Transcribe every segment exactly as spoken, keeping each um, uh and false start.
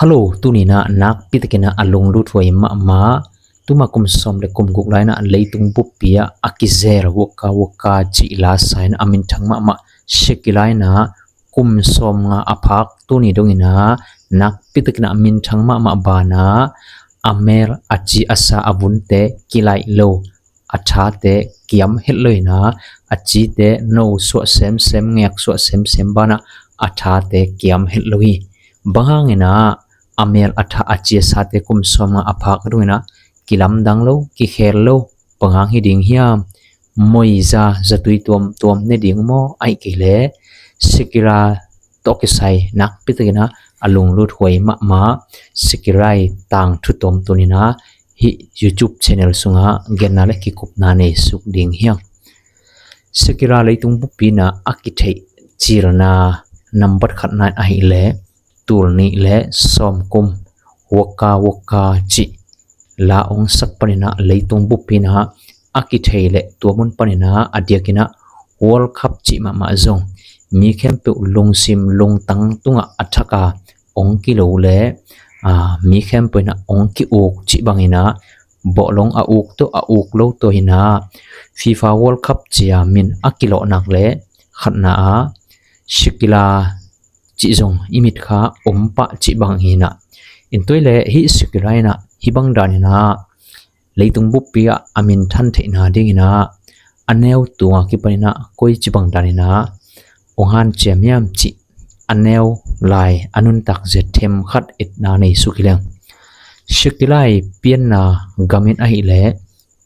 Hello, tuni-in ah nakpi takin ah a lunglut huai mahmah, tuma kum sawm le kum guk lai-in ah leitung buppi ah a kizel Waka Waka cih la sa-in a minthang mahmah Shakira in ah kum sawmnga a phak tuni dongin ah nakpi takin ah minthang mahmah banah a mel, a ci a sa, a vunte kilaih lo, a thate kiam het lo-in ah a cite no suah semsem, ngek suah semsem banah a thate kiam het lo hi. Bang hangin ah a mel, a tha, a ci a sate kum sawmnga a phak dongin ah kilamdang lo, kikhel lo? Bang hang hi ding hiam? Moiza, zatui tuamtuam ne ding maw, ahih kei leh Shakira tawh kisai nakpi takin ah a lunglut huai mahmah Shakira i tangthu tawm tuni-in ah hih YouTube channel sungah genna le kikupna nei suk ding hi hang. Shakira leitung buppi in ah a kitheih cilna nambat khatna in ahih leh tul nih le sawm kum Waka Waka cih la hong sak panin ah leitung buppi in ah a kithei leh tua mun panin ah a diakin ah World Cup cih mahmah zong mi khempeuh lungsim lungtang tungah a thak a hong kilo le, aa, mi khempeuh in ah hong ki-uk cih bangin ah bawhlung a uk tawh a uk lo tawh hi-in ah FIFA World Cup ci-a min a kilawh nak le khatna ah Shakira cih zong i mitkha om pah cih bang hi-in ah. Tua hi leh hih Shakira in ah hih bang danin ah leitung buppi ah a minthan theihna dingin ah a neu tunga kipanin ah koici bang danin ah hong hanciam hiam cih a neu lai a nuntak zia themkhat etna nei suk hi leng. Shakira i pianna gam in ahih leh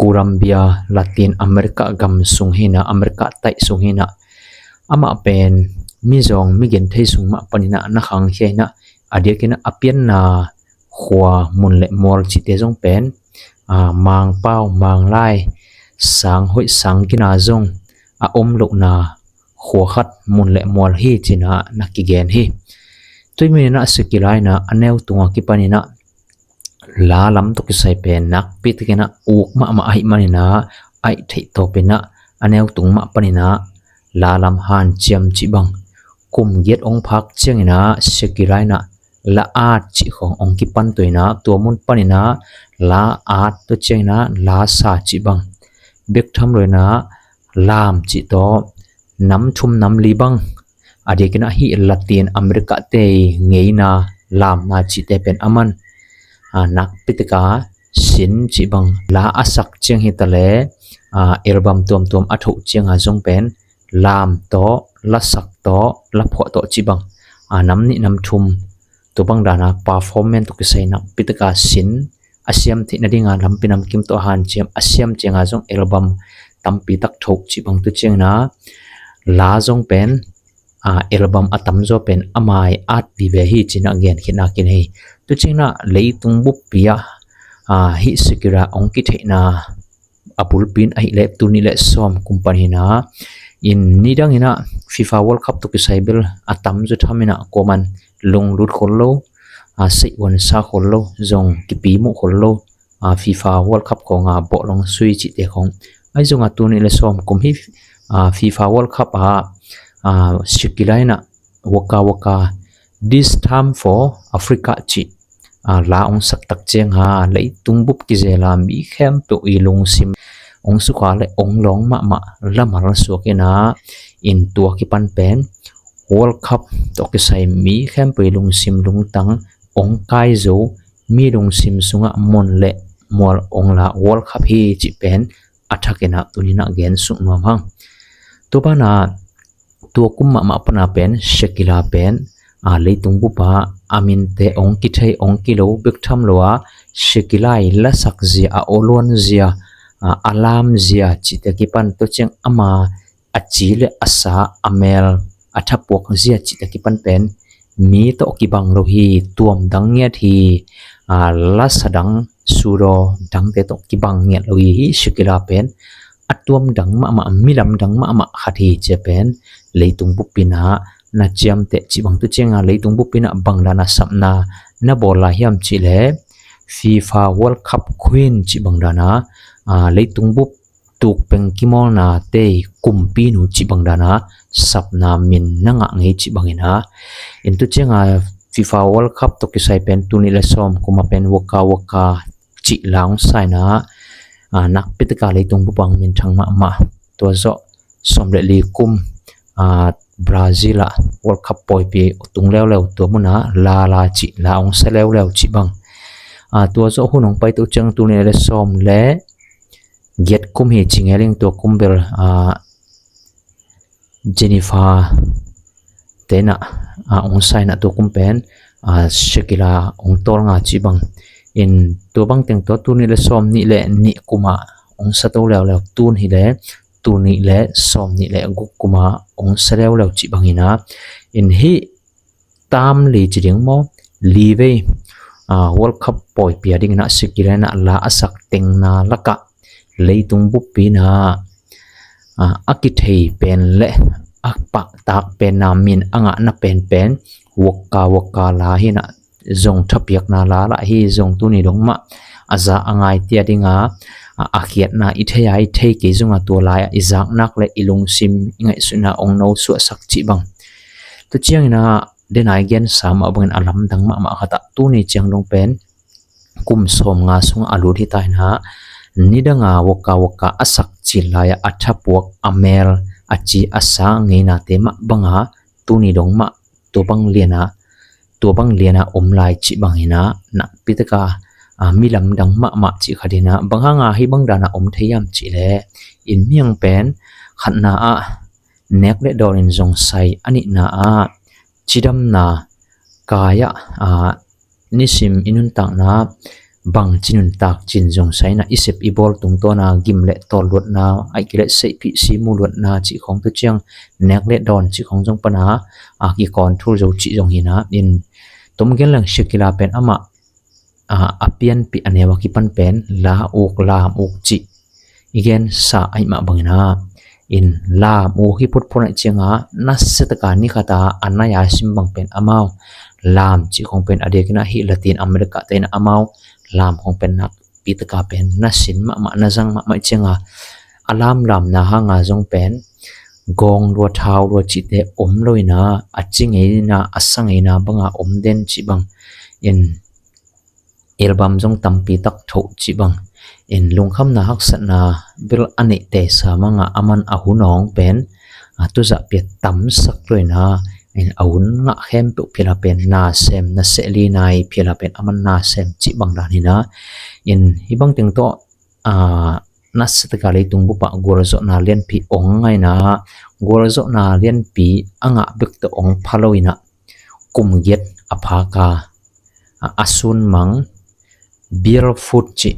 Colombia, Latin America gam sung hi-in ah, America taih sung hi-in ah, amah pen mizawng migenthei sung mah panin ah na khangkhia hi-in ah, a diakin ah a pianna khua mun le mual cihte zong pen, aa, Mangpau, Manglai, sang hoih sang gina zong a om lohna khua khat mun le mual hi ci-in ah na kigen hi. Tua ahih manin ah Shakira in ah a neu tunga kipanin ah la lam tawh kisai pen nakpi takin ah uk mahmah ahih manin ah, ahih theih tawpin ah a neu tung mah panin ah la lam hanciam cih bang. Kum giat hong phak ciangin ah Shakira in ah la at cih khawng hong kipan tua-in ah tua mun panin ah la at tua ciangin ah la sa cih bang. Bek tham lo-in ah lam cih tawh nam thum nam li bang, a diakin ah hih Latin America te i ngeina lamna cihte pen a man, aa, nakpi takin sin cih bang la a sak ciang hi ta leh, aa, album tuamtuam a thoh ciangin zong pen lam tawh, lasak tawh, laphuah tawh cih bang, aa, nam nih nam thum tua bang danin ah performance tawh kisai nakpi takin sin a siam theih nadingin lampi namkim tawh hanciam a siam ciangin zong album tampi tak thoh cih bang. Tua ciangin ah la zong pen, aa, album a tamzaw pen ama i at vive hi ci-in ah genkhiatna kinei hi. Tua ciangin ah leitung buppi ah, aa, hih Shakira hong kitheihna a bulpi in ahih leh tul nih le sawm kum pan hi-in ah, in nidangin ah FIFA World Cup tawh kisai bel a tamzaw tham in ah kuaman lunglut khol lo, aa, seihhuan sa khol lo, zong kipi muh khol lo, aa, FIFA World Cup khawng a bawhlung sui cihte khawng. Ahi zongin tul nih le sawm kum hih, aa, FIFA World Cup ah, aa, Shakira in ah Waka Waka, This Time for Africa cih, aa, la hong sak tak ciangin leitung bup kizel a mi khempeuh i lungsim hong sukha le hong lawng mahmah, la malsuak in ah, in tua kipan pen World Cup tawh kisai mi khempeuh i lungsim lungtang hong kai zo, mi lungsim sungah mun le mual hong la World Cup hi cih pen a thakin ah tuni-in ah gen suk nuam hang. Tua banah tua kum mahmah pan a pen Shakira pen, aa, leitung bup ah a minte hong kithei hong kilo bek tham lo a, Shakira i lasak zia, a awluan zia, aa, a lam zia cihte kipan, tua ciang ama a ci le a sa, a mel, a thapuak zia cihte kipan pen mi tawh kibang lo hi, tuam dang ngiat hi, aa, lasa dang, sudaw dangte tawh kibang ngiat lo hi. Hih Shakira pen a tuam dang mahmah, mi lamdang mahmah khat hi ci-a pen leitung bup in ah na ciamteh cih bang. Tua ciangin leitung bup in ah bang danin sapna na bawl lai hiam cih leh FIFA World Cup Queen cih bang danin, aa, leitung bup tukpeng kimawlnate i kumpinu cih bang danin sapna min na ngah ngei cih bangin ah. In tua ciangin FIFA World Cup tawh kisai pen tul nih le sawm kuma pen Waka Waka cih la hong sa in ah, a, nakpi taka leitung bup ah hong minthang mahmah. Tua zawh sawm le li kum, a, Brazil ah World Cup pawipi tung leuleu, tua munah La La cih la hong sa leuleu cih bang. A, tua zawh hun hong pai to ciang tul nih le sawm le giat kum hi ci ngel ing, tua kum bel, a, Jennifer te in ah, a, hong sa in ah tua kum pen, a, Shakira hong tawlnga cih bang. In tua bang teng tawh tul nih le sawm nih le nih kumah hong sa to leuleu, tun hi le tul nih le sawm nih le guk kumah hong sa leuleu cih bang in ah. In hih tam li ci ding maw, li vei, a, World Cup pawipi a ding in ah Shakira in ah la a sak tengna lakah leitung buppi in ah, a, a kithei pen le a pahtak penna, min a ngahna penpen Waka Waka la hi in ah, zong thapiakna la lah hi, zong tuni dong mah a za a ngai tia ding a, a, a khiatna i thei a, i thei kei zong a, tua lai ah i zaknak le i lungsim i ngaihsutna hong nosuahsak cih bang. Tua ciang in ah, den a i gensa mah bangin a lamdang mahmah khat ah tuni ciang dong pen kum sawmnga sungah a lut hi ta in ah, nidang a Waka Waka a sak cil lai ah a thapuak, a mel, a ci, a sa ngeinate mah bang a, tuni dong mah tua bang lian a, tua bang lian a om lai cih bang in ah, nakpi taka, a, mi lamdang mahmah cih khat in ah, bang hang a hih bang dan a om thei hiam cih leh, in mi hang pen khatna ah nek le dawn in zong sai, a nihna ah cidamna kai ah, a, nisim i nuntakna bangci nuntak cin zong sai in ah, i sep i bawl tungtawn a gim le tawl luatna, ahih kei leh seihphih simu luatna cih khawng, tua ciang nek le dawn cih khawng zong pan a, a, kicontrol zo cih zong hi in ah, in tom gen leng Shakira pen amah, a, a pianpih a neu a kipan pen la uk, lam uk cih i gensa ahih mah bang in ah, in lam uk hi phutphut ahih ciang a, nasia taka ni khat a a nai a sim bang pen amau lam cih khawng pen a diak in ah, hih Latin America te in ah amau lam khawng pen nakpi taka pen na sin mahmah, na zang mahmah ahih ciang a, a lamlamna hang a zong pen gawng lua, thau lua cihte om lo in ah, a ci ngeina, a sa ngeina bang a om den cih bang. In album zong tampi tak thoh cih bang. In lungkhamna haksatna bel a neih tei sa mang a, aman a hun awng pen, a, tuzah pia tamsak lo in ah, in a hun ngah khempeuh phial a pen na sem, na seh li nai phial a pen aman na sem cih bang dan hi in ah. In hih bang teng tawh, a, nasia taka leitung bup ah gualzawhna lianpi ong ngai in ah, gualzawhna lianpi a ngah bek tawh ong pha lo in ah, kum giat a phak a, a, a sun mang Barefoot cih,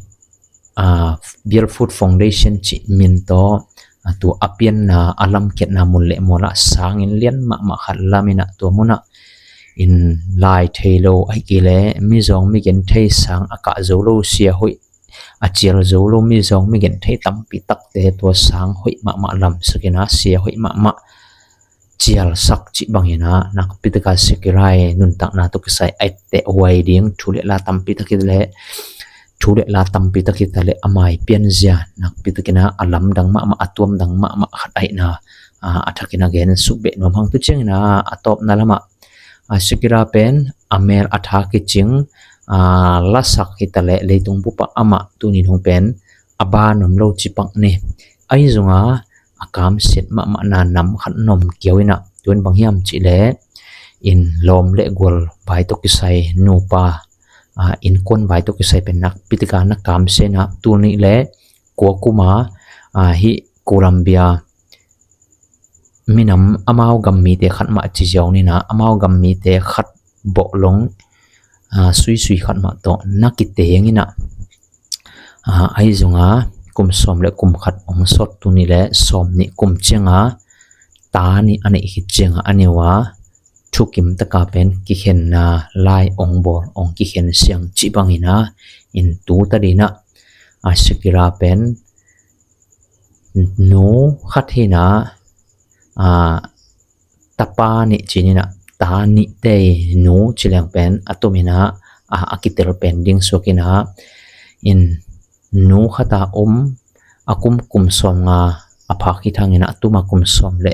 a, Barefoot Foundation cih min tawh, a, tua a pianna, a lamkhiatna mun le mual ah sanginn lian mahmah khat lam in ah, tua mun ah in lai thei lo, ahih kei leh mizawng migenthei sang a kah zo lo, sia hoih, a cial zo lo mizawng migenthei tampi takte tua sang hoih mahmah lamsak in ah, sia hoih mahmah cialsak cih bang in ah, nakpi taka Shakira i nuntakna tawh kisai a etteh huai ding thu le la tampi tak hi ta leh, thu le la tampi tak hi ta leh, a mai pianzia nakpi tak in ah a lamdang mahmah, a tuamdang mahmah khat ahihna, a, a thak in ah gen suk beh nuam hang. Tua ciang in ah, a tawpna lam ah, a, Shakira pen a mel a tha kicing, a, lasak hi ta leh, leitung bup ah amah tuni in hong pen a ban om lo cih pak ni. Ahi zong a, a kamsiat mahmahna nam khat na om kiau in ah, tua in bang hiam cih leh, in lawm le gual vai tawh kisai, nupa, a, innkuan vai tawh kisai pen nakpi taka na kamsia in ah, tul nih le kua kum a, a, hih Colombia minam, amau gam mite khat mah ci ziau ni in ah, amau gam mite khat bawhlong, a, suisui khat mah tawh na kiteng in ah, a, ahi zong a, kum sawm le kum khat hong sawt, tul nih le sawm nih kum ciang a, ta nih a neih khit ciang a, a neu a thukim taka pen kikhenna lai hong bawl, hong kikhen siang cih bang in ah, in tu ta ding in ah, a, Shakira pen nu khat hi in ah, a, tapa nih ci ni in ah, ta nihte nu ci leng pen a tom in ah, a, a kitel pen ding suak in ah, in nu khat a om, a kum kum sawmnga a phak hi ta hang in ah, a tum a kum sawm le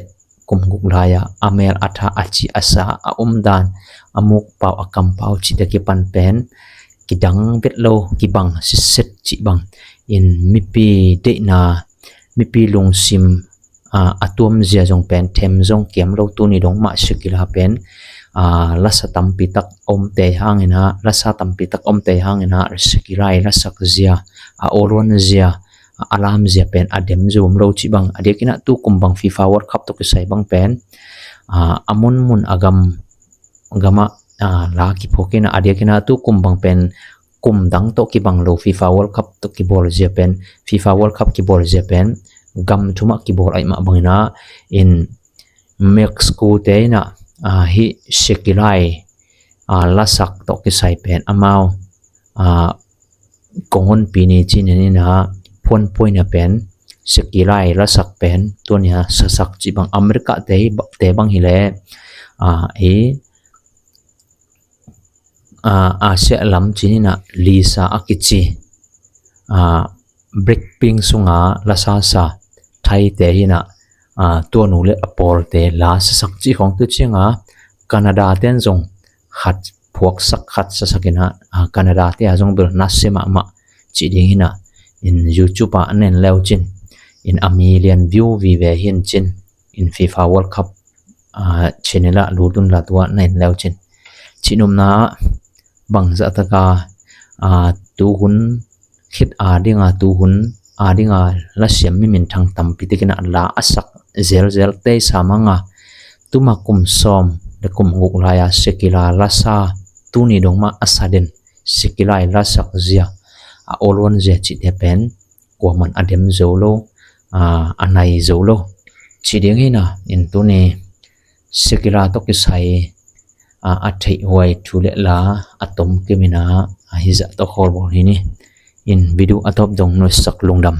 kum guk lai-a a mel a tha a ci a sa a omdan a mukpau a kampau cihte kipan pen kidang vet lo, kibang sitset cih bang in mipi deihna, mipi lungsim a tuamzia zong pen them zong kiam lo tuni dong mah Shakira pen lasa tampi tak omte hangin ah, lasa tampi tak omte hangin ah Shakira i lasak zia, a awluan zia, a lamzia pen a dem zo om lo cih bang. A diakin ah tu kum bang FIFA World Cup tawh kisai bang pen a munmun a gam gamah la kiphuakin ah, a diakin ah tu kum bang pen kum dang tawh kibang lo FIFA World Cup tawh kibawl zia pen, FIFA World Cup kibawl zia pen gam thumah kibawl ahih mah bangin ah in Mexico te in ah hih Shakira i lasak tawh kisai pen amau kong honpi ni cih in ah phuanpuaina pen Shakira i lasak pen tua ni a sasak cih bang America te bang hileh i Asia lam cih in ah Lisa a kici Blackpink sunga lasasa Thai te in ah tua nu le a pawlte la sasak cih khawng tu cianga Canada ten zong khat phuaksak khat sasak in ah Canada te a zong bel nasia mahmah cih ding in ah in YouTube ah a nen leu cin in a million view vive hi in cin in FIFA World Cup channel ah lut un la tua na en leu cin. Cihnopna ah bangzah taka tuhun khit a dinga tuhun a dinga lasiam mi minthang tampi takin ah la a sak zelzel tei sa manga tuma kum sawm le kum guk lai-a Shakira lasa tuni dong mah a sa den Shakira i lasak zia, a awluan zia cihte pen kuaman a dem zo lo, a nai zo lo cih ding hi in ah in tuni Shakira tawh kisai a theihhuai thu le la a tomkim in ah hizah tawh khawl bawl hi ni. In video a tawp dong nuaisak lungdam.